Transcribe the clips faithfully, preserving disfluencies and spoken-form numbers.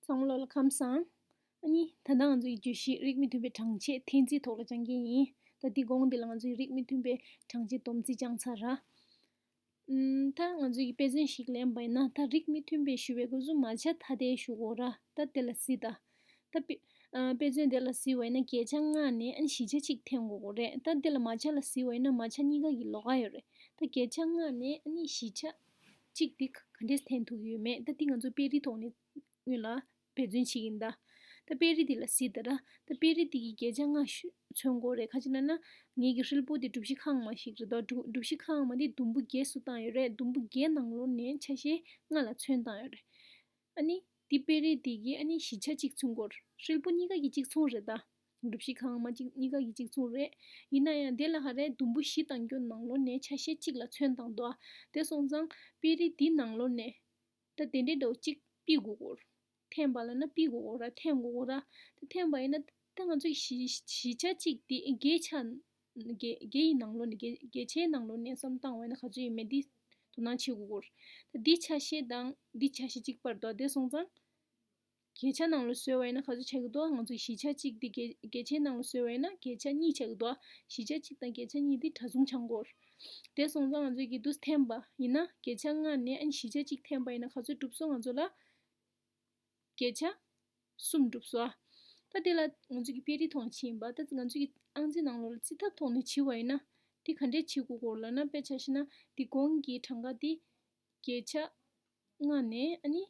ཚང་མ་ལོ་ལ་ཁམས་བཟང་། ཨ་ནི་ད་ལྟ་ང་ཚོ་ཡི་བརྗོད་གཞི་རིགས་མི་མཐུན་པའི་གྲངས་ཆད་འཐེན་རྩིས་ཐོག་ལ་སྦྱང་གི་ཡིན། ད་འདི་གོང་འདི་ལ་ང་ཚོ་ཡི་རིགས་མི་མཐུན་པའི་གྲངས་ཆད་སྡོམ་རྩིས་སྦྱངས་ཚར་ར། ཨུམ། ད་ང་ཚོ་ཡི་དཔེ་མཚོན་ཞིག་ལེན་པ་ཡིན་ན། ད་རིགས་མི་མཐུན་པའི་ཞུ་བའི་སྐབས་སུ་མ་ཆ་ཐ་དད་ཞུ་དགོས་ར། ད་དེ་ལ་གཟིགས་ད། ད་དཔེ་ཨ་དཔེ་མཚོན་དེ་ལ་གཟིགས་པ་ཡིན་ན། བརྒྱད་ཆ་ལྔ་ནས་ཨ་ནི་བཞི་ཆ་གཅིག་འཐེན་དགོས་རེད། ད་དེ་ལ་མ་ཆ་ལ་གཟིགས་པ་ཡིན་ན། མ་ཆ་གཉིས་ཀ་གི་ལོགས་ཀ་ཡོད་རེད། ད་བརྒྱད་ཆ་ལྔ་ནས་ཨ་ནི་བཞི་ཆ་གཅིག་དེ་ག་ག་འདྲས་འཐེན་ཐུབ་ཀྱི་ཡོད་མེད། ད་དེ་ང་ཚོ་དཔེ་རིས་ཐོག་ནས་སྔོན་ལ་འབད་བརྩོན་བྱེད་ཀྱིན་གདའ། ད་དཔེ་རིས་འདི་ལ་གཟིགས་ད་ར། ད་དཔེ་རིས་འདི་གི་བརྒྱད་ཆ་ལྔ་ཞུ་མཚོན་དགོས་རེད། ག་ཅི་ལབ་ན། ངེད་ཀྱི་ཧྲིལ་པོ་འདི་གྲུ་བཞི་ཁང་མ་ཞིག་རེད་དོ། གྲུ་གྲུ་བཞི་ཁང་མ་འདི་དུམ་བུ་བརྒྱད་སུ་བཏང་ཡོད་རེད། དུམ་བུ་བརྒྱད་ནང་ལོགས་ནས་ཆ་ཤས་ལྔ་ལ་ཚོན་བཏང་ཡོད་རེད། ཨ་ནི་འདི་དཔེ་རིས་འདི་གི་ཨ་ནི་བཞི་ཆ་གཅིག་མཚོན་དགོས། ཧྲིལ་པོ་གཉིས་ཀ་གི་གཅིག་མཚུངས་རེད་ད། གྲུ་བཞི་ཁང་མ་གཅིག་གཉིས་ཀ་གི་གཅིག་མཚུངས་རེད། ཡིན་ན་ཡང་དེ་ལ་ག་རེ། དུམ་བུ་བཞི་བཏང་རྒྱུ་ནང་ལོགས་ནས་ཆ་ཤས་གཅིག་ལ་ཚོན་བཏང་འདུག་ཨ། དེ་སོང་ཙང་དཔེ་རིས་འདི་ནང་ལོགས་ནས། ད་དེ་འདྲའི་འདྲ་བོ་གཅིག་ཕུད་དགོས་སྐོར། འཐེན་པ་ལབ་ན་ཕུད་དགོས་སྐོར་ར། འཐེན་དགོས་སྐོར་ར། ད་འཐེན་པ་ཡིན་ན། ད་ང་ཚོས་བཞི་བཞི་ཆ་གཅིག་དེ་བརྒྱད་ཆ། བརྒྱད་བརྒྱད་ཡི་ནང་ལོགས་ནས། བརྒྱད་བརྒྱད་ཆའི་ནང་ལོགས་ནས་བསམ་བཏང་བ་ཡིན་ན་ག་ཚོད་ཡིན་མེད་འདི་དོ་སྣང་བྱེད་དགོས་སྐོར། ད་འདི་ཆ་ཤས་དང་འདི་ཆ་ཤས་གཅིག་པ་རེད་དོ། དེ་སོང་ཙང་བརྒྱད་ཆ་ནང་ལ་བཟོས་པ་ཡིན་ན་ག་ཚོད་ཆགས་ཀྱི་འདུག་ང་ཚོས་བཞི་ཆ་གཅིག་འདི་བརྒྱད་བརྒྱད་ཆའི་ནང་ལ་བཟོས་པ་ཡིན་ན་བརྒྱད་ཆ་གཉིས་ཆགས་ཀྱི་འདུག་བཞི་ཆ་གཅིག་དང་བརྒྱད་ཆ་གཉིས་འདི་གྲྭ་བཟུང་ཆགས་སྐོར། དེ་སོང་ཙང་ང་ཚོས་ཀྱི་འདུག་འཐེན་པ་ཡིན་ན། བརྒྱད་ཆ་ལྔ་ནས་ཨ་ནི་བཞི་ཆ་གཅིག་འཐེན་པ་ཡིན་ན་ག་ཚོད་གྲུབ་སོང་། ང་ཚོ་ལ་བརྒྱད་ཆ་གསུམ་གྲུབ་སོང་ཨ། ད་དེ་ལ་ང་ཚོས་ཀྱི་དཔེ་རིས་ཐོག་ནས་ཕྱིན་པ། ད་ང་ཚོས་ཀྱི་ཨང་རྩིས་ནང་ལོགས་ལ་རྩིས་ཐབས་ཐོག་ནས་བྱེད་པ་ཡིན་ན། འདི་ག་འདྲས་བྱེད་དགོས་སྐོར་ལབ་ན། དཔེ་ཆ་བཞག་ན་འདི་གོང་གི་གྲངས་ཀ་འདི་བརྒྱད་ཆ་ལྔ་ནས་ཨ་ནི་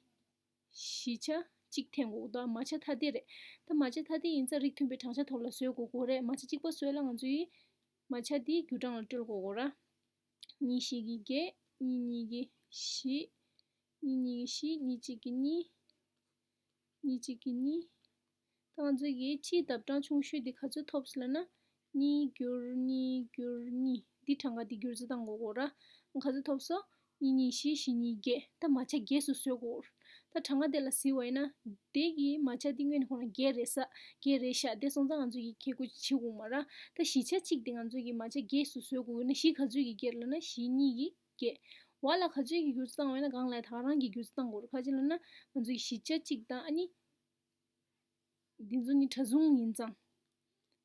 བཞི་ཆ་གཅིག་འཐེན་དགོས་འདུག་མ་ཆ་ཐ་དད་རེད། ད་མ་ཆ་ཐ་དད་ཡིན་ཙང་རིགས་མཐུན་པའི་གྲངས་ཆ་ཐོག་ལ་བཟོ་དགོས་སྐོར་རེད། མ་ཆ་གཅིག་པ་བཟོས་ལ་ང་ཚོས་མ་ཆ་འདི་རྒྱུ་གྲངས་ལ་སྤྲོད་དགོས་སྐོར་ར། གཉིས་བཞི་གི་བརྒྱད། གཉིས་གཉིས་ཀྱི་བཞི། གཉིས་གཉིས་ཀྱི་བཞི། གཉིས་གཅིག་གི་གཉིས། གཉིས་གཅིག་གི་གཉིས། ད་ང་ཚོ་གི་སྤྱིའི་ལྡབ་གྲངས་ཆུང་ཤོས་འདི་ག་ཚོད་ཐོབ་སོང་ལབ་ན། གཉིས་བསྒྱུར་གཉིས་བསྒྱུར་གཉིས། འདི་གྲངས་ཀ་འདི་བསྒྱུར་རྩིས་བཏང་དགོས་སྐོར་ར། ག་ཚོད་ཐོབ་སོང་། གཉིས་གཉིས་བཞི། བཞི་གཉིས་བརྒྱད། ད་མ་ཆ་བརྒྱད་སུ་བཟོ་དགོས། ད་གྲངས་ཀ་དེ་ལ་གཟིགས་པ་ཡིན་ན། དེ་གི་མ་ཆ་འདི་སྔོན་ནས་ཁོ་རང་བརྒྱད་རེད་ས། བརྒྱད་རེད་ཤག་དེ་སོང་ཙང་ང་ཚོ་གི་ཁྱད་གུ་ཆི་གུ་མ་ར། ད་བཞི་ཆ་གཅིག་དེ་ང་ཚོ་གི་མ་ཆ་བརྒྱད་སུ་བཟོ་དགོས་ཡོད་ན། བཞི་ག་ཚོད་ཀྱི་བརྒྱད་ལབ་ན། བཞི་གཉིས་ཀྱི་བརྒྱད། བ་ལ་ག་ཚོད་ཀྱི་བསྒྱུར་རྩིས་བཏང་བ་ཡིན་ན། གང་ལ་ད་ག་རང་གི་བསྒྱུར་རྩིས་བཏང་དགོས་རེད། ག་ཅི་ལབ་ན་ང་ཚོ་གི་བཞི་ཆ་གཅིག་དང་ཨ་ནི། འདི་ཚོ་ནི་གྲྭ་བཟུང་ཡིན་ཙང་།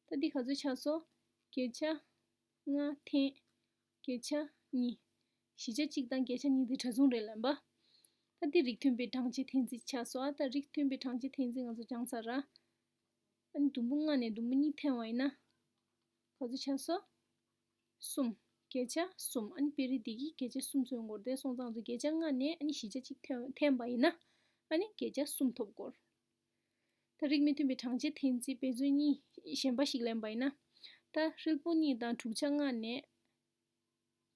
ད་འདི་ག་ཚོད་ཆགས་སོང་། བརྒྱད་ཆ་ལྔ་འཐེན་བརྒྱད་ཆ་གཉིས། བཞི་ཆ་གཅིག་དང་བརྒྱད་ཆ་གཉིས་འདི་གྲྭ་བཟུང་རེད་ལབ་པ། ད་འདི་རིགས་མཐུན་པའི་གྲངས་ཆེ་འཐེན་རྩིས་ཆགས་སོང་ཨ། ད་རིགས་མཐུན་པའི་གྲངས་ཆེ་འཐེན་རྩིས་ང་ཚོ་སྦྱངས་ཚར་ར། ཨ་ནི་དུམ་བུ་ལྔ་ནས་དུམ་བུ་གཉིས་འཐེན་པ་ཡིན་ན། ག་ཚོད་ཆགས་སོང་། གསུམ། བརྒྱད་ཆ་གསུམ། ཨ་ནི་དཔེ་རིས་འདི་གིས་བརྒྱད་ཆ་གསུམ་མཚོན་དགོས་རེད། དེ་སོང་ཙང་ང་ཚོ་བརྒྱད་ཆ་ལྔ་ནས་ཨ་ནི་བཞི་ཆ་གཅིག་འཐེན་འཐེན་པ་ཡིན་ན། ཨ་ནི་བརྒྱད་ཆ་གསུམ་ཐོབ་དགོས། ད་རིགས་མི་མཐུན་པའི་གྲངས་ཆེ་འཐེན་རྩིས་དཔེ་མཚོན་གཉིས་གཞན་པ་ཞིག་ལེན་པ་ཡིན་ན། ད་ཧྲིལ་པོ་གཉིས་དང་དྲུག་ཆ་ལྔ་ནས།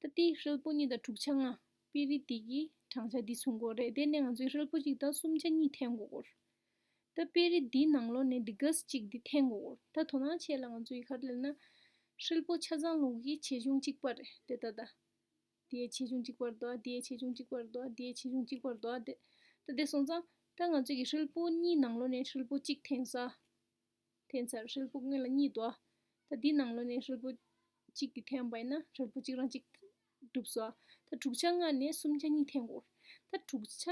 ད་དེ་ཧྲིལ་པོ་གཉིས་དང་དྲུག་ཆ་ལྔ། དཔེ་རིས་འདི་གི་གྲངས་ཆ་འདི་མཚོན་དགོས་རེད། དེ་ནས་ང་ཚོས་ཧྲིལ་པོ་གཅིག་དང་གསུམ་ཆ་གཉིས་འཐེན་དགོས་སྐོར། ད་དཔེ་རིས་འདིའི་ནང་ལོགས་ནས་འདི་ག་གཅིག་འདི་འཐེན་དགོས་སྐོར། ད་དོ་སྣང་བྱས་ལ་ང་ཚོ་ཡི་ག་རེ་ལབ་ན། ཧྲིལ་པོ་ཆ་ཚང་ལོགས་ཀྱི་ཆེ་ཆུང་གཅིག་པ་རེད་དེ། ད་ད། འདིའི་ཆེ་ཆུང་གཅིག་པ་རེད་དོ། འདིའི་ཆེ་ཆུང་གཅིག་པ་རེད་དོ། འདིའི་ཆེ་ཆུང་གཅིག་པ་རེད་དོ། དེ། ད་དེ་སོང་ཙང་ད་ང་ཚོ་གི་ཧྲིལ་པོ་གཉིས་ནང་ལོགས་ནས་ཧྲིལ་པོ་གཅིག་འཐེན་ས། འཐེན་ཚར། ཧྲིལ་པོ་སྔོན་ལ་གཉིས་འདུག་ད་འདི་ནང་ལོགས་ནས་ཧྲིལ་པོ་གཅིག་འདི་འཐེན་པ་ཡིན་ན་ཧྲིལ་པོ་གཅིག་རང་གཅིག་གྲུབ་སོང་། ད་དྲུག་ཆ་ལྔ་ནས་གསུམ་ཆ་གཉིས་འཐེན་དགོས། ད་དྲུག་ཆ་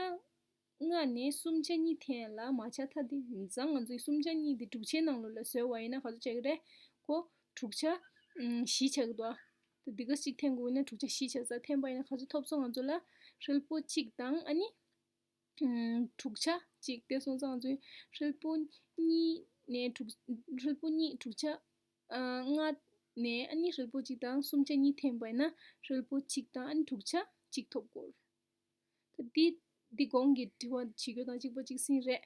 ལྔ་ནས་གསུམ་ཆ་གཉིས་འཐེན་ལ་མ་ཆ་ཐ་དད་ཡིན་ཙང་ང་ཚོས་གསུམ་ཆ་གཉིས་འདི་དྲུག་ཆའི་ནང་ལོགས་ལ་བཟོས་པ་ཡིན་ན་ག་ཚོད་ཆགས་ཀྱི་རེད། ཁོ་དྲུག་ཆ་བཞི་ཆགས་ཀྱི་འདུག་ད་འདི་ག་གཅིག་འཐེན་དགོས་ཡིན་ན་དྲུག་ཆ་བཞི་ཆགས་ས། འཐེན་པ་ཡིན་ན་ག་ཚོད་ཐོབ་སོང་། ང་ཚོ་ལ་ཧྲིལ་པོ་གཅིག་དང་ཨ་ནི། ཨུམ། དྲུག་ཆ་གཅིག་དེ་སོང་ཙང་ང་ཚོས་ཧྲིལ་པོ་གཉིས་ནས་དྲུག་ཧྲིལ་པོ་གཉིས་དྲུག་ཆ་ཨ་ལྔ་ནས་ཨ་ནི་ཧྲིལ་པོ་གཅིག་དང་གསུམ་ཆ་གཉིས་འཐེན་པ་ཡིན་ན་ཧྲིལ་པོ་གཅིག་དང་ཨ་ནི་དྲུག་ཆ་གཅིག་ཐོབ་སྐོར། ད་འདི་འདི་གོང་གི་དྲི་བ་བྱེད་རྒྱུ་དང་གཅིག་པ་གཅིག་སྲིད་རེད།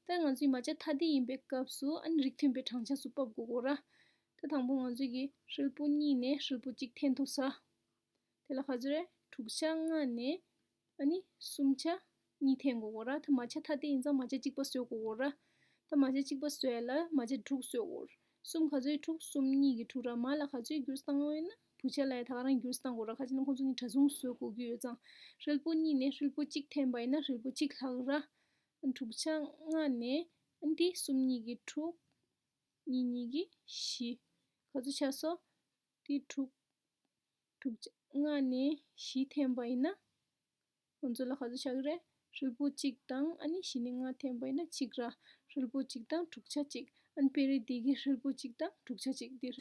ད་ང་ཚོས་མ་ཆ་ཐ་དད་ཡིན་པའི་སྐབས་སུ་ཨ་ནི་རིགས་མཐུན་པའི་གྲངས་ཆ་སུ་ཕབ་དགོས་སྐོར་ར། ད་དང་པོ་ང་ཚོས་ཀྱི་ཧྲིལ་པོ་གཉིས་ནས་ཧྲིལ་པོ་གཅིག་འཐེན་ཐུབ་ས། དེ་ལ་ག་ཚོད་རེད། དྲུག་ཆ་ལྔ་ནས་ཨ་ནི་གསུམ་ཆ་གཉིས་འཐེན་དགོས་སྐོར་ར། ད་མ་ཆ་ཐ་དད་ཡིན་ཙང་མ་ཆ་གཅིག་པ་བཟོ་དགོས་སྐོར་ར། ད་མ་ཆ་གཅིག་པ་བཟོ་ཡ་ལ་མ་ཆ་དྲུག་བཟོ་དགོས། གསུམ་ག་ཚོད་དྲུག་གསུམ་གཉིས་ཀྱི་དྲུག་ར། མ་ལ་ག་ཚོད་བསྒྱུར་བཏང་བ་ཡིན་ན་བུ་ཆ་ལ་ཡ་ད་ག་རང་བསྒྱུར་བཏང་དགོས་ར། ག་ཅི་ན་ཁོང་ཚོ་གཉིས་གྲྭ་བཟུང་བཟོ་དགོས་ཀྱི་ཡོད་ཙང་། ཧྲིལ་པོ་གཉིས་ནས་ཧྲིལ་པོ་གཅིག་འཐེན་པ་ཡིན་ན་ཧྲིལ་པོ་གཅིག་ལྷག་ར། དྲུག་ཆ་ལྔ་ནས་འདི་གསུམ་གཉིས་ཀྱི་དྲུག་གཉིས་གཉིས་ཀྱི་བཞི། ག་ཚོད་ཆགས་སོང་། དེ་དྲུག་དྲུག་ཆ་ལྔ་ནས་བཞི་འཐེན་པ་ཡིན་ན། ང་ཚོ་ལ་ག་ཚོད་ཆགས་ཀྱི་རེད། ཧྲིལ་པོ་གཅིག་དང་ཨ་ནི་གཞི་ནས་ལྔ་འཐེན་པ་ཡིན་ན་གཅིག་ར། ཧྲིལ་པོ་གཅིག་དང་དྲུག་ཆ་གཅིག་ཨ་ནི་དཔེ་རེད་དེ་གི་ཧྲིལ་པོ་གཅིག་དང་དྲུག་ཆ་གཅིག་འདིར།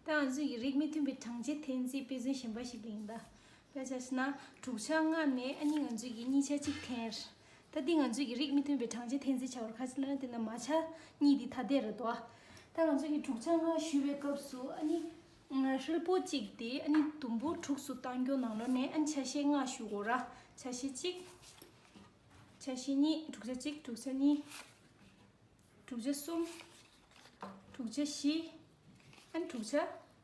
ད་ང་ཚོས་ཀྱི་རིགས་མི་མཐུན་པའི་གྲངས་ཆའི་འཐེན་རྩིས་དཔེ་མཚོན་གཞན་པ་ཞིག་ཡིན་ད། དཔེ་ཆ་བཞག་ན་དྲུག་ཆ་ལྔ་ནས་ཨ་ནི་ང་ཚོས་ཀྱི་གཉིས་ཆ་གཅིག་འཐེན། ད་འདི་ང་ཚོས་ཀྱི་རིགས་མི་མཐུན་པའི་གྲངས་ཆའི་འཐེན་རྩིས་བྱ་བར་ཁ་ཅིག་ན་དེ་ན་མ་ཆ་གཉིས་འདི་ཐ་དད་རེད་དོ། ད་ང་ཚོས་ཀྱི་དྲུག་ཆ་ལྔ་ཞུ་བའི་སྐབས་སུ་ཨ་ནི་ཧྲིལ་པོ་གཅིག་དེ་ཨ་ནི་དུམ་བུ་དྲུག་སུ་བཏང་རྒྱུ་ནང་ལོགས་ནས་ཨ་ནི་ཆ་ཤས་ལྔ་ཞུ་དགོས་ར། ཆ་ཤས་གཅིག་ཆ་ཤས་གཉིས། དྲུག་ཆ་གཅིག་དྲུག་ཆ་གཉིས། དྲུག་ཆ་གསུམ། དྲུག་ཆ་བཞི། ཨན་དྲུག་ཆ་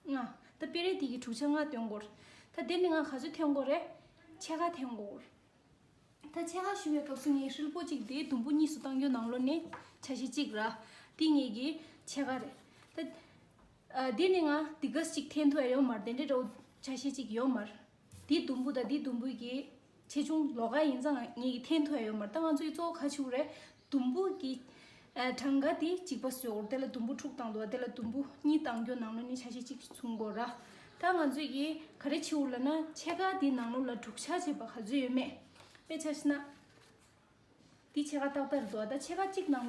ལྔ། ད་དཔེ་རེད་དེ་གི་དྲུག་ཆ་ལྔ་འཐེན་དགོས། ད་དེ་ནི་ང་ག་ཚོད་འཐེན་དགོས་རེད། ཕྱེད་ཀ་འཐེན་དགོས། ད་ཕྱེད་ཀ་ཞུ་བའི་སྐབས་སུ་ངས་ཧྲིལ་པོ་གཅིག་དེ་དུམ་བུ་གཉིས་སུ་བཏང་རྒྱུ་ནང་ལོགས་ནས་ཆ་ཤས་གཅིག་ར། དེ་ངེད་ཀྱི་ཕྱེད་ཀ་རེད། ད་ཨ་དེ་ནི་ང་དེ་ག་གཅིག་འཐེན་ཐུབ་ཡ་ཡོད་མ་རེད། དེ་འདྲའི་འདྲ་བོ་ཆ་ཤས་གཅིག་ཡོད་མ་རེད། འདི་དུམ་བུ་དང་འདི་དུམ་བུ་གི་ཆེ་ཆུང་ལོགས་ཀ་ཡིན་ཙང་ངེད་ཀྱིས་འཐེན་ཐུབ་ཡ་ཡོད་མ་རེད། ད་ང་ཚོ་ཡི་གཙོ་བོ་ག་ཆེ་བོ་རེད། དུམ་བུ་གི་ཨ་གྲངས་ཀ་དེ་གཅིག་པ་བཟོ་དགོས། དེ་ལ་དུམ་བུ་དྲུག་བཏང་འདུག་དེ་ལ་དུམ་བུ་གཉིས་བཏང་རྒྱུ་ནང་ལོགས་ནས་ཆ་ཤས་གཅིག་བྱུང་དགོས་ར། ད་ང་ཚོ་ཡི་ག་རེ་བྱེད་དགོས་ལབ་ན་ཕྱེད་ཀ་དེ་ནང་ལོགས་ལ་དྲུག་ཆ་བྱས་པ་ག་ཚོད་ཡོད་མེད། དཔེ་ཆ་བཞག་ན། འདི་ཕྱེད་ཀ་ཏག་ཏག་རེད་འདུག་ད་ཕྱེད་ཀ་གཅིག་ནང་ལོགས་